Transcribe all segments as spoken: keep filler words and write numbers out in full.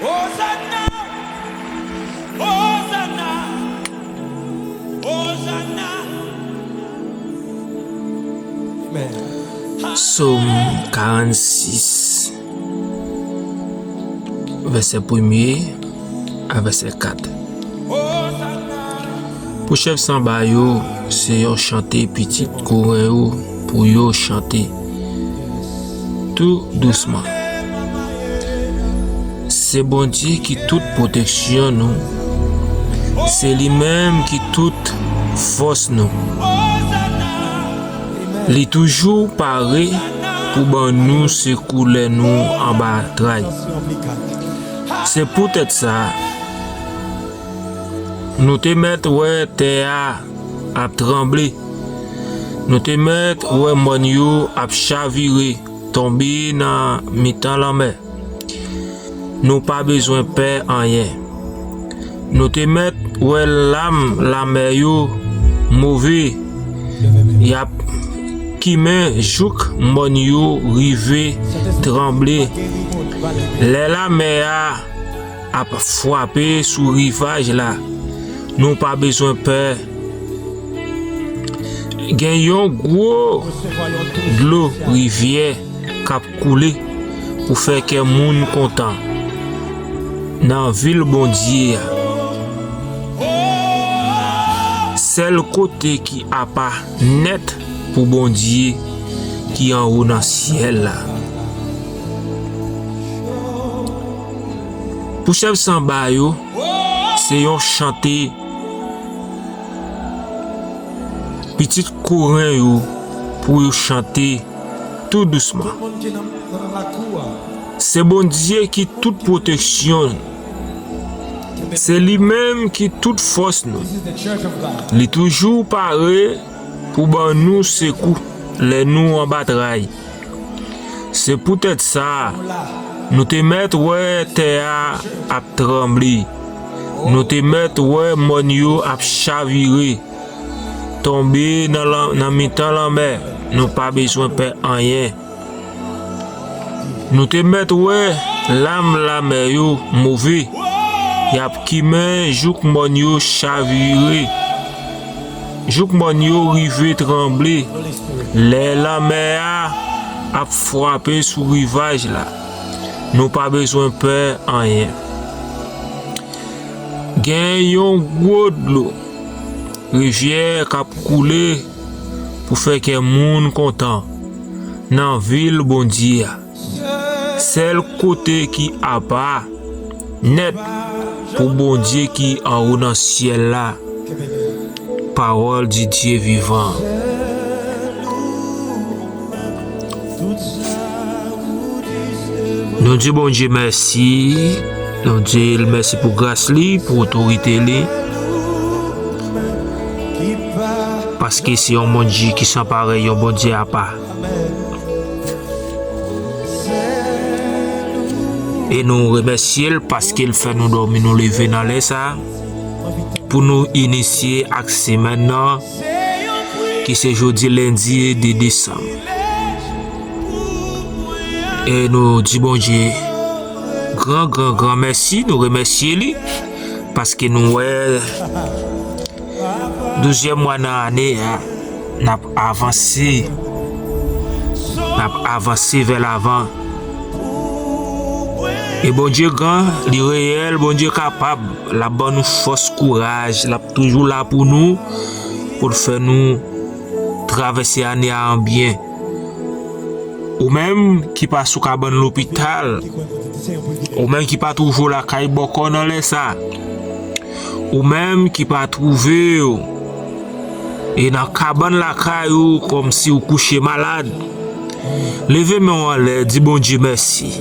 Hosanna! Hosanna! Hosanna! Sòm karannsis, vèsè premye a vèsè kat. Pou chèf sanba yo, se yon chante pitit Koren yo pou yo chante tou dousman. Se Bondye ki tout pwoteksyon nou. Se li menm ki tout fòs nou. Li toujou pare pou ban nou sekou lè nou anba tray. Se poutèt sa, nou te mèt wè tè a ap tranble. Nou te mèt wè mòn yo ap chavire, tonbe nan mitan lanmè. Nou pa bezwen pè anyen. Nou te mèt wè lam lanmè yo move. Y ap kimen jouk mòn yo rive tranble. Lè lanmè a ap frape sou rivaj la, nou pa bezwen pè. Gen yon gwo dlo rivyè k ap koule pou fè kè moun kontan nan vil Bondye a. Sèl kote ki apa nèt pou Bondye ki anwo nan syèl la. Pou chèf sanba yo, se yon chante pitit Koren yo pou yo chante tou dousman. Se Bondye ki tout pwoteksyon nou. Se li menm ki tout fòs nou. Li toujou pare pou ban nou sekou lè nou anba tray. Se poutèt sa, nou te mèt wè tè a ap tranble. Nou te mèt wè mòn yo ap chavire, tonbe nan lan-, nan mitan lanmè. Nou pa bezwen pè anyen. Nou te mèt wè lam lanmè yo move. Y ap kimen jouk mòn yo chavire, jouk mòn yo rive tranble. Lè lanmè a ap frape sou rivaj la, nou pa bezwen pè anyen. Gen yon gwo dlo rivyè k ap koule pou fè kè moun kontan nan vil Bondye a. Sèl kote ki apa nèt pou Bondye ki anwo nan syèl la. Parole du Dieu vivant. Nou di Bondye mèsi. Nou di l mèsi pou gras li, pou otorite li. Paske se yon Bondye ki san parèy, yon Bondye apa. E nou remèsye l paske l fè nou dòmi, nou leve nan lè sa a, pou nou inisye ak semèn nan, ki se jodi lendi de desanm. E nou di Bondye gran, gran, gran mèsi, nou remèsye li, paske nou wè douzyèm mwa nan ane a, n ap avanse. N ap avanse vè lavan. E Bondye gran, li reyèl, Bondye kapab. L ap ban nou fòs, kouraj, l ap toujou la pou nou, pou l fè nou travèse ane a an byen. Ou menm ki pa sou kabann lopital, ou menm ki pa twouve w lakay bòkò nan lè sa, ou menm ki pa twouve w e nan kabann lakay ou kòmsi w kouche malad, leve men w anlè, di Bondye mèsi.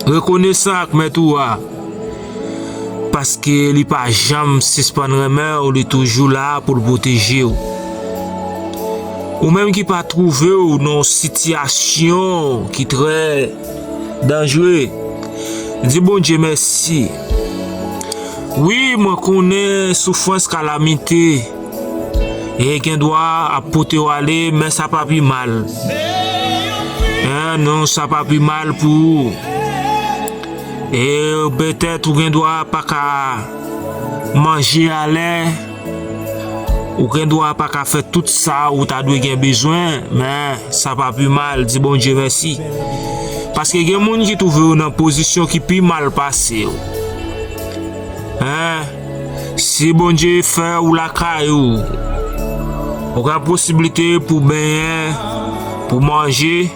Rekonesan ak Mèt ou a, paske li pa janm sispann renmen w, li toujou la pou l pwoteje w. Ou menm ki pa twouve w nan yon sitiyasyon ki trè danjre, di Bondye mèsi. Wi, mwen konnen soufrans, kalamite, e gen dwa ap pote w ale, men sa pa pi mal. Hein, non, sa pa pi mal pou ou. E petèt ou gen dwa pa ka manje alè, ou gen dwa pa ka fè tout sa ou ta dwe gen bezwen, men sa pa pi mal, di Bondye mèsi. Paske gen moun ki twouve yo nan pozisyon ki pi mal pase w. Hein? Si Bondye fè ou lakay ou, ou gen posiblite pou benyen, pou manje,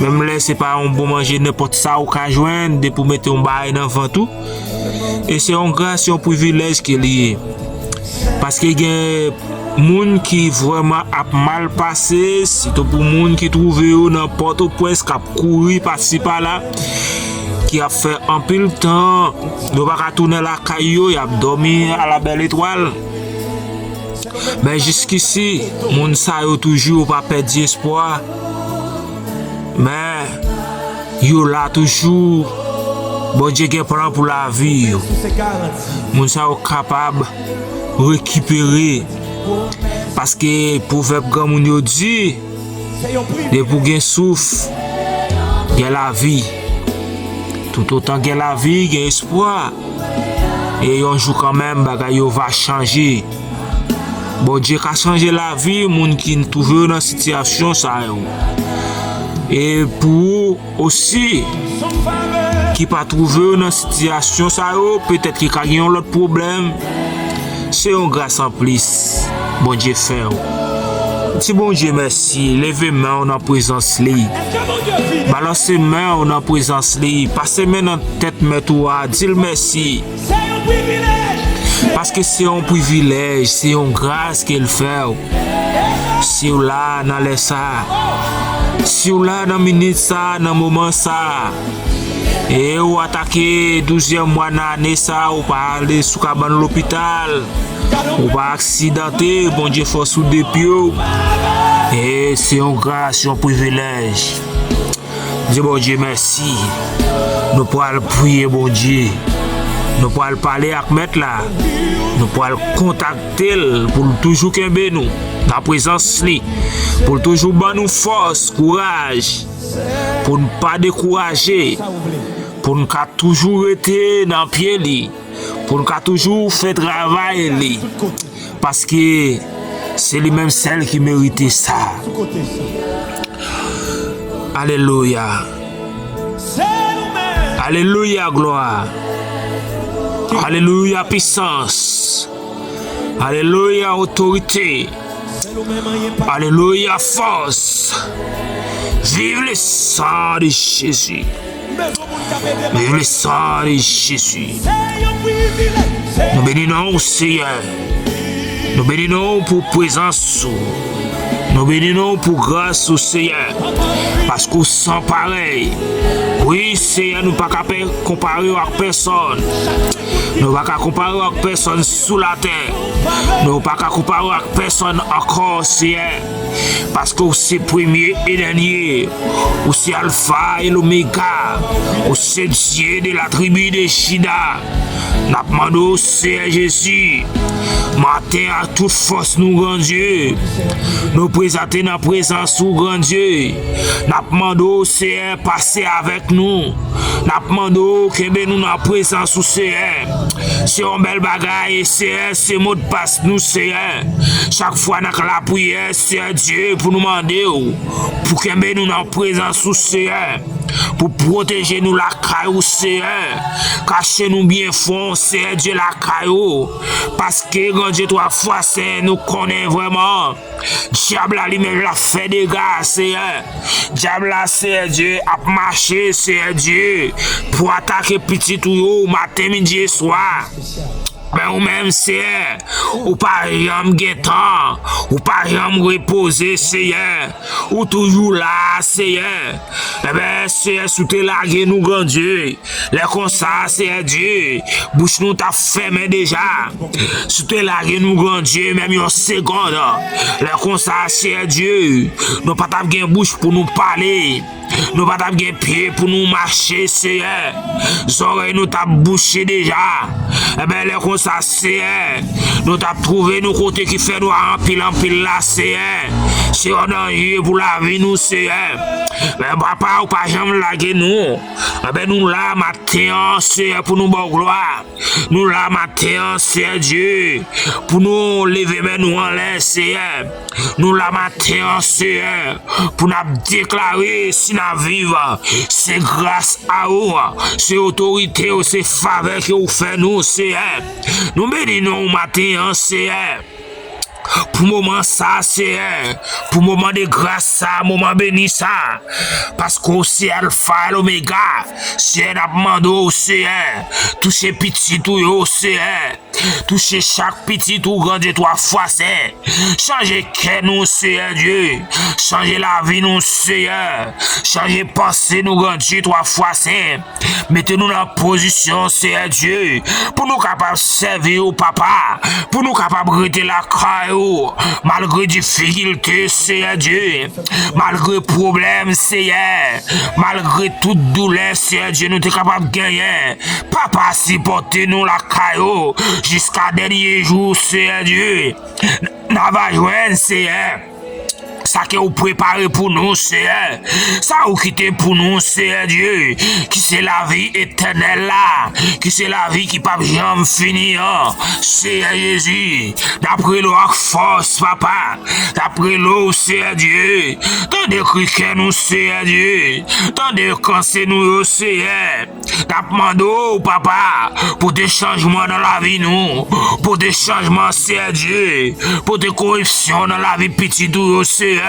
menm lè se pa yon bon manje, nenpòt sa ou ka jwenn, depi w mete yon bagay nan vant ou. E se yon gras, yon privilèj ke li ye. Paske gen moun ki vrèman ap mal pase, sitou pou moun ki twouve yo nan Pòtoprens, k ap kouri pasi pala, ki ap fè anpil tan, yo pa ka tounen lakay yo, y ap dòmi a la bèl etwal. Men jiskisi, moun sa yo toujou pa pèdi espwa. Men, yo la toujou. Bondye gen plan pou lavi yo. Moun sa yo kapab rekipere. Paske pwovèb granmoun yo di, depi w gen souf, gen lavi. Toutotan gen lavi, gen espwa. E yon jou kanmenm, bagay yo va chanje. Bondye ka chanje lavi moun ki twouve yo nan sitiyasyon sa yo. E pou ou osi, ki pa twouve yo nan sitiyasyon sa yo, petèt ki ka gen yon lòt pwoblèm, se yon gras anplis Bondye fè w. Di Bondye mèsi, leve men w nan prezans li. Balanse men w nan prezans li, pase men nan tèt mèt ou a, di l mèsi. Paske se yon privilèj, se yon gras ke l fè w. Si w la nan lè sa, si w la nan minit sa, nan moman sa, e ou atake douzyèm mwa nan ane sa, ou pa ale sou kabann lopital, ou pa aksidante, Bondye fòs ou de pye w, e se yon gras, yon privilèj. Di Bondye mèsi. Nou pral priye Bondye. Nou pral pale ak Mèt la. Nou pral kontakte l pou l toujou kenbe nou nan prezans li. Pou l toujou ban nou fòs, kouraj. Pou n pa dekouraje. Pou n ka toujou rete nan pye li. Pou n ka toujou fè travay li. Paske se li menm sèl ki merite sa. Alelouya. Alelouya, glwa. Alelouya, pisans. Alelouya, otorite. Alelouya, fòs. Viv le sang de Jésus. Viv le sang de Jésus. Nou beni non w, Seyè. Nou beni non w pou prezans ou. Nou beni non w pou gras ou, Seyè. Paske w san parèy. Wi, Seyè, nou pa ka pè-, konpare w ak pèsòn. Nou pa ka konpare w ak pèsòn sou latè. Nou pa ka konpare w ak pèsòn ankò, Seyè. Paske w se premye e dènye. Ou se Alfa e Lomega. Ou se Dye de la tribi de Jida. N ap mande w, Seyè Jezi, maten a tout fòs nou, Gran Dye. Nou prezante nan prezans ou, Gran Dye. N ap mande w, Seyè, pase avèk nou. N ap mande w kenbe nou nan prezans ou, Seyè. Se yon bèl bagay, Seyè, se modpas nou, Seyè. Chak fwa n ak lapriyè, Seyè Dye, pou nou mande w pou kenbe nou nan prezans ou, Seyè. Pou pwoteje nou lakay ou, Seyè. Kache nou byen fon, Seyè Dye, lakay ou. Paske, Gran Dye, twa fwa, Seyè, nou konnen vrèman Dyab la li menm l ap fè dega, Seyè. Dyab la, Seyè Dye, ap mache, Seyè Dye, pou atake pitit ou yo maten, midi e swa. Men ou menm, Seyè, ou pa janm gen tan, ou pa janm repoze, Seyè. Ou toujou la, Seyè. Enben, Seyè, si w te lage nou, Gran Dye, lè konsa, Seyè Dye, bouch nou t ap fèmen deja. Si w te lage nou, Gran Dye, menm yon segonn, lè konsa, Seyè Dye, nou pa t ap gen bouch pou nou pale. Nou pa t ap gen pye pou nou mache, Seyè. Zòrèy nou t ap bouche deja. Enben, lè konsa, Seyè, nou t ap twouve nou kote ki fè nwa anpil, anpil la, Seyè. Se yon danje pou lavi nou, Seyè. Men, Papa, ou pa janm lage nou. Enben, nou la maten an, Seyè, pou nou ba w glwa. Nou la maten an, Seyè Dye, pou nou leve men nou anlè, Seyè. Nou la maten an, Seyè, pou n ap deklare si n ap viv, se gras a ou, se otorite w, se favè ke w fè nou, Seyè. Nou beni non w maten an, Seyè. Pou moman sa, Seyè, pou moman de gras sa, moman beni sa, paske w se Alfa e Omega. Seyè, n ap mande w, Seyè, touche pitit ou yo, Seyè. Touche chak pitit ou, Grandye, twa fwa sen. Chanje kè nou, Seyè Dye. Chanje lavi nou, Seyè. Chanje panse nou, Grandye, twa fwa sen. Mete nou nan pozisyon, Seyè Dye, pou nou kapab sèvi w, Papa, pou nou kapab rete lakay ou, malgre difikilte, Seyè Dye, malgre pwoblèm, Seyè, malgre tout doulè, Seyè Dye, nou te kapab genyen. Papa, sipòte nou lakay ou jiska dènye jou, Seyè Dye. N a va jwenn, Seyè, sa ke w prepare pou nou, Seyè. Sa ou kite pou nou, Seyè Dye, ki se lavi etènèl la, ki se lavi ki p ap janm fini an. Seyè Jezi, n ap rele w ak fòs, Papa. N ap rele w, Seyè Dye. Tande kri kè nou, Seyè Dye. Tande panse nou yo, Seyè. N ap mande w, Papa, pote chanjman nan lavi nou. Pote chanjman, Seyè Dye. Pote koreksyon nan lavi pitit ou yo, Seyè.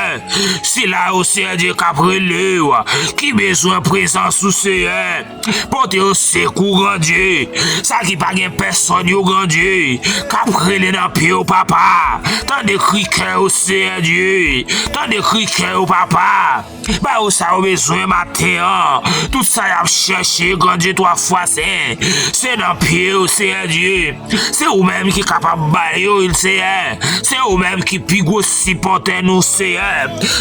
Sila yo, Seyè Dye, k ap rele w, ki bezwen prezans ou, Seyè. Pote yo sekou, Grandye. Sa ki pa gen pèsòn yo, Grandye, k ap rele nan pye w, Papa. Tande kri kè yo, Seyè Dye. Tande kri kè yo, Papa. Ba yo sa yo bezwen maten an. Tout sa y ap chèche, Grandye, twa fwa sen, se nan pye w, Seyè Dye. Se ou menm ki kapab ba yo l, Seyè. Se ou menm ki pi gwo sipòtè nou, Seyè.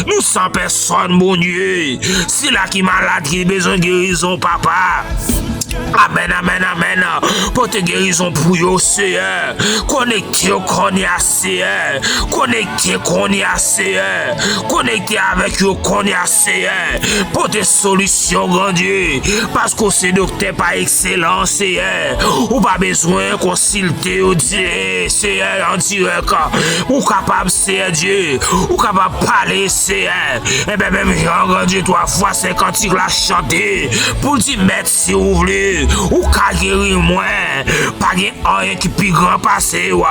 Nou san pèsòn, Bondye. Sila ki malad, ki bezwen gerizon, Papa. Amèn, amèn, amèn. Pote gerizon pou yo, Seyè. Konekte yo kounye a, Seyè. Konekte kounye a, Seyè. Konekte avèk yo kounye a, Seyè. Pote solisyon, Grandye. Paske w se doktè pa ekselans, Seyè. Ou pa bezwen konsilte yo, di, Seyè, an dirèk. Ou kapab, Seyè Dye. Ou kapab pale, Seyè. Enben, menm jan, Grandye, twa fwa sen kantik la chante pou l di, Mèt, si w vle, ou ka geri mwen. Pa gen anyen ki pi gran pase w,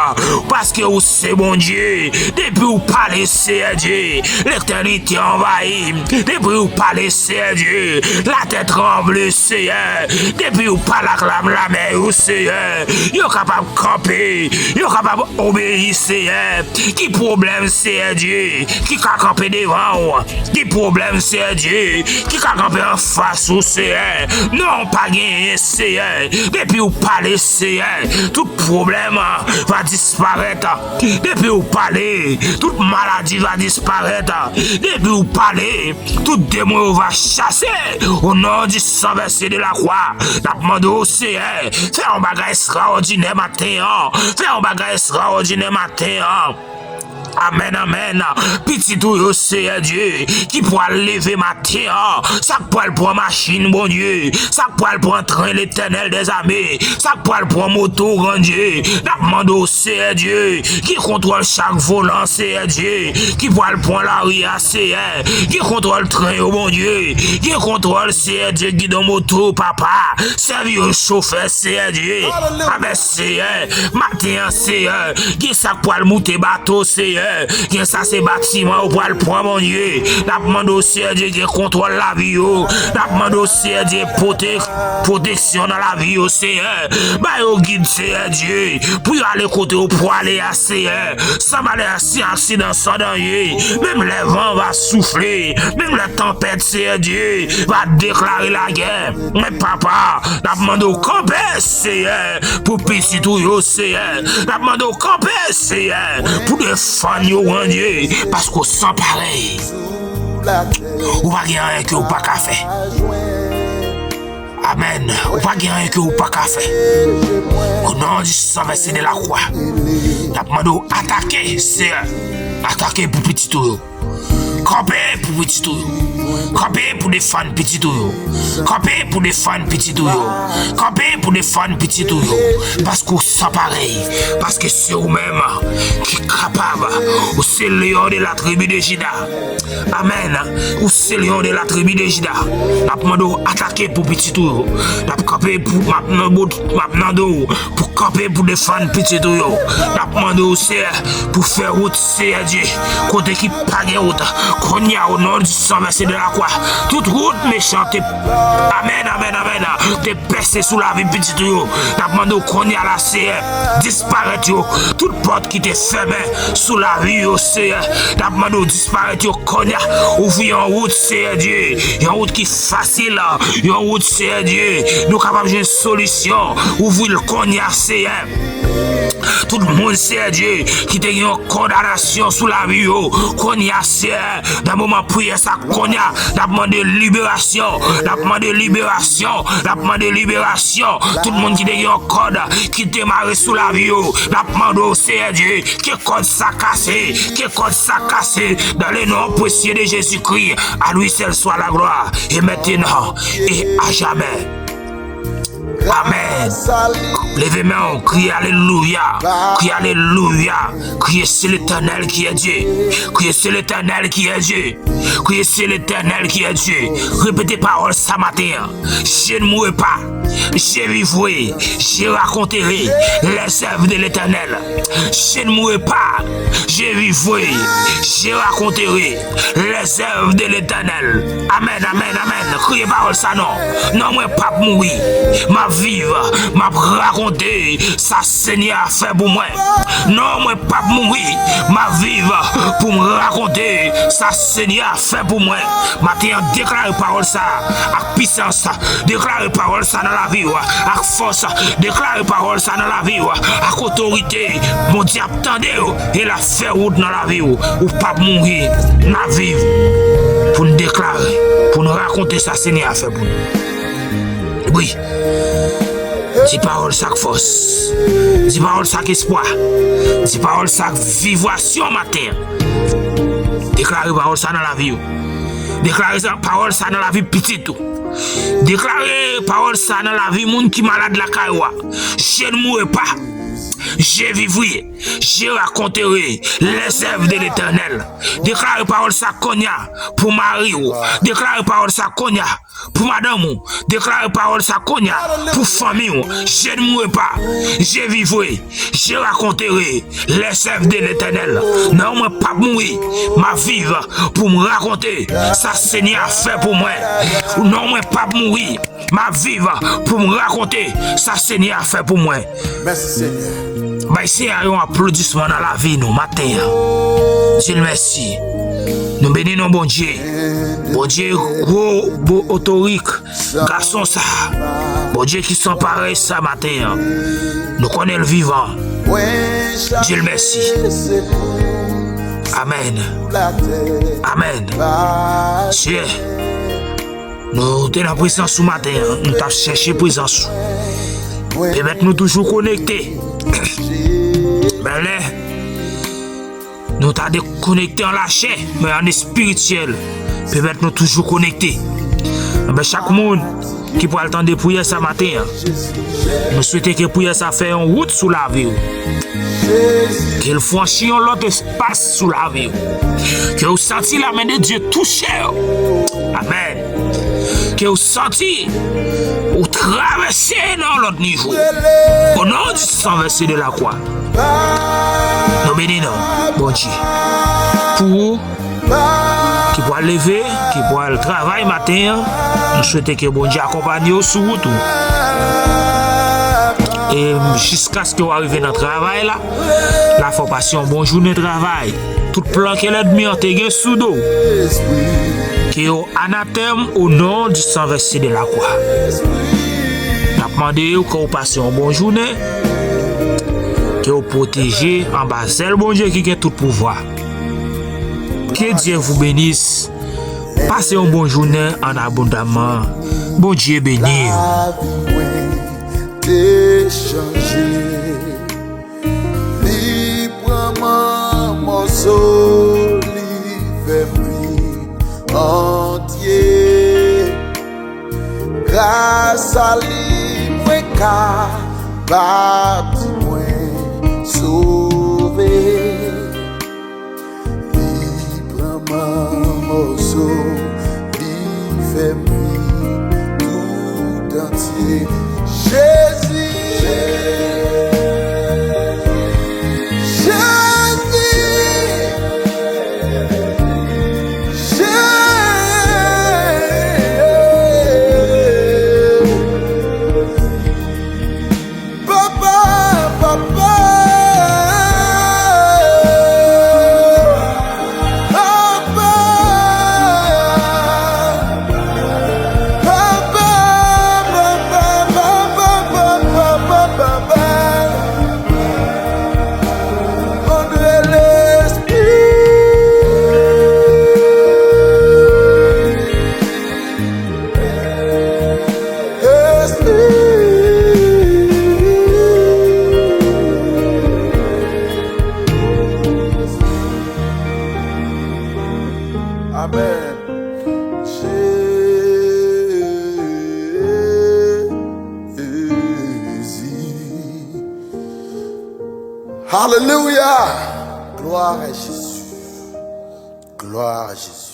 paske ou se Bondye. Depi ou pale, Seyè Dye, letènite anvayi. Depi ou pale, Seyè Dye, latè tranble, Seyè. Depi ou pale ak lam, lamè yo, Seyè, yo kapab kanpe, yo kapab obeyi, Seyè. Ki pwoblèm, Seyè Dye, ki ka kanpe devan w? Ki pwoblèm, Seyè Dye, ki ka kanpe anfas ou, Seyè? Non, pa genyen, Seyè. Depi ou pale, Seyè, tout pwoblèm va disparèt. Depi ou pale, tout maladi va disparèt. Depi ou pale, tout demon yo va chase. O non di san vèse de lakwa, n ap mande w, Seyè, fè yon bagay estrawòdinè maten an. Fè yon bagay estrawòdinè maten an. Amèn, amèn. Pitit ou yo, Seyè Dye, ki pral leve maten an, sa k pral pran machin, Bondye, sa k pral pran tren, Letènèl dèzame, sa k pral pran moto, Grandye, n ap mande w, Seyè Dye, gen kontwòl chak volan, Seyè Dye, ki pral pran lari a, Seyè, gen kontwòl tren yo, Bondye, gen kontwòl, Seyè Dye, gidon moto, Papa, sèvi yo chofè, Seyè Dye. Amèn, Seyè. Maten an, Seyè, gen sa k pral moute bato, Seyè. Gen sa se batiman yo pral pran, Bondye. N ap mande w, Seyè Dye, gen kontwòl lavi yo. N ap mande w, Seyè Dye, pwote-, pwoteksyon nan lavi yo, Seyè. Ba yo gid, Seyè Dye, pou yo ale kote yo pwale a, Seyè. San malè, san aksidan, san danje. Menm lè van va soufle, menm lè tanpèt, Seyè Dye, va deklare lagè. Men Papa, n ap mande w kanpe, Seyè, pou pitit ou yo, Seyè. N ap mande w kanpe, Seyè, pou defann yo, Bondye, paske w san parèy. Ou pa gen anyen ke w pa ka fè. Amèn. Ou pa gen anyen ke w pa ka fè. O non di san vèse de lakwa, n ap mande w atake, Seyè. Atake pou pitit ou yo. K Kanpe pou pitit ou yo. Kanpe pou defann pitit ou yo. Kanpe pou defann pitit ou yo. Kanpe pou defann pitit ou yo. Paske w san parèy. Paske se ou menm ki kapab. Ou se leyon de la tribi de Jida. Amèn. Ou se leyon de la tribi de Jida. N ap mande w atake pou pitit ou yo. N ap kanpe pou, m ap nan bout, m ap nan do w pou kanpe pou defann pitit ou yo. N ap mande w, Seyè, pou fè wout, Seyè Dye, kote ki pa gen wout. Kounye a, o non di san vèse de la kwa, tout wout mechan te, amèn, amèn, amèn, te pèse sou lavi pitit ou yo. N ap mande w kounye a la, Seyè, disparèt yo. Tout pòt ki te fèmen sou lavi yo, Seyè, n ap mande w disparèt yo kounye a. Ouvri yon wout, Seyè Dye, yon wout ki fasil, yon wout, Seyè Dye, nou kapab jwenn solisyon. Ouvri l kounye a, Seyè. Tout moun, Seyè Dye, ki te gen yon kondanasyon sou lavi yo, kounye a, Seyè, nan moman priyè sa, kounye a, n ap mande liberasyon, n ap mande liberasyon, n ap mande liberasyon. Tout moun ki te gen yon kòd ki te mare sou lavi yo, n ap mande w, Seyè Dye, ke kòd sa kase, ke kòd sa kase, dans le nom précieux de Jésus-Christ, à lui seul soit la gloire, et maintenant, et à jamais. Amèn. Leve men w, kriye alelouya, kriye alelouya, kriye se Letènèl ki è Dye, kriye se Letènèl ki è Dye, kriye se Letènèl ki è Dye. Repete pawòl sa maten an. Je ne mourrai pas, je vivrai, je raconterai les œuvres de l'Éternel. Je ne mourrai pas, je vivrai, je raconterai les œuvres de l'Éternel. Amèn, amèn, amèn. Kriye pawòl sa non. Non, mwen p ap mouri. M ap viv. M ap rakonte sa Senyè a fè pou mwen. Non, mwen p ap mouri. M ap viv pou m rakonte sa Senyè a fè pou mwen. Maten an, deklare pawòl sa ak pisans. Deklare pawòl sa nan lavi w ak fòs. Deklare pawòl sa nan lavi w ak otorite. Bondye ap tande w e l ap fè wout nan lavi w. Ou p ap mouri, n ap viv pou n deklare, pou n rakonte sa Senyè a fè pou nou. Wi. Di pawòl sa ak fòs. Di pawòl sa ak espwa. Di pawòl sa ak vibrasyon maten an. Deklare pawòl sa nan lavi w. Deklare sa, pawòl sa nan lavi pitit ou. Deklare pawòl sa nan lavi moun ki malad lakay ou a. Je ne mourrai pas, je vivrai, je raconterai les œuvres de l'Éternel. Deklare pawòl sa kounye a pou mari w. Deklare pawòl sa kounye a pou madanm ou. Deklare pawòl sa kounye a pou fanmi w. Je ne mourrai pas, je vivrai, je raconterai les œuvres de l'Éternel. Non, mwen p ap mouri, m ap viv pou m rakonte sa Senyè a fè pou mwen. Non, mwen p ap mouri, m ap viv pou m rakonte sa Senyè a fè pou mwen. Mèsi, Senyè. Bay Senyè a yon aplodisman nan lavi nou maten an. Di l mèsi. Nou beni non Bondye. Bondye gwo, bo otorik. Gason sa, Bondye ki san parèy sa maten an, nou konnen l vivan. Di l mèsi. Amèn. Amèn. Seyè, nou te nan prezans ou maten an, nou t ap chèche prezans ou. Pèmèt nou toujou konekte. Men lè nou ta dekonekte an lachè, men an espirityèl, pèmèt nou toujou konekte. Enben, chak moun ki pral tande priyè sa maten an, nou swete ke priyè sa fè yon wout sou lavi w. Ke l franchi yon lòt espas sou lavi w. Ke w santi la men de Dye touche w. Amèn. Ke w santi ou travèse nan yon lòt nivo. O non di san vèse de la kwa. Nou beni non Bondye. Pou ou ki pral leve, ki pral travay maten an, nou swete ke Bondye akonpanye w sou wout ou. E jiskaske w arive nan travay la, lafè w pase yon bon jounen travay. Tout plan ke lènmi an te gen sou do w, ke yo anatèm o non di san vèse de la kwa. N ap mande w ke w pase yon bon jounen, ke w pwoteje anba zèl Bondye ki gen tout pouvwa. Que Dieu vous bénisse. Pase yon bon jounen an abondaman. Bondye beni w. Lavi mwen te chanje. Li pran m an mòso, li fè m vin antye. Gras a li mwen kapab di mwen sove. Li pran m an mòso, li fè m viv tout antye. Jezi, Jezi, Jezi. Papa, papa, papa, papa, papa, papa, papa, papa, André Lespri. Amèn. Jezi. Alelouya. Glwa a Jezi. Glwa a Jezi.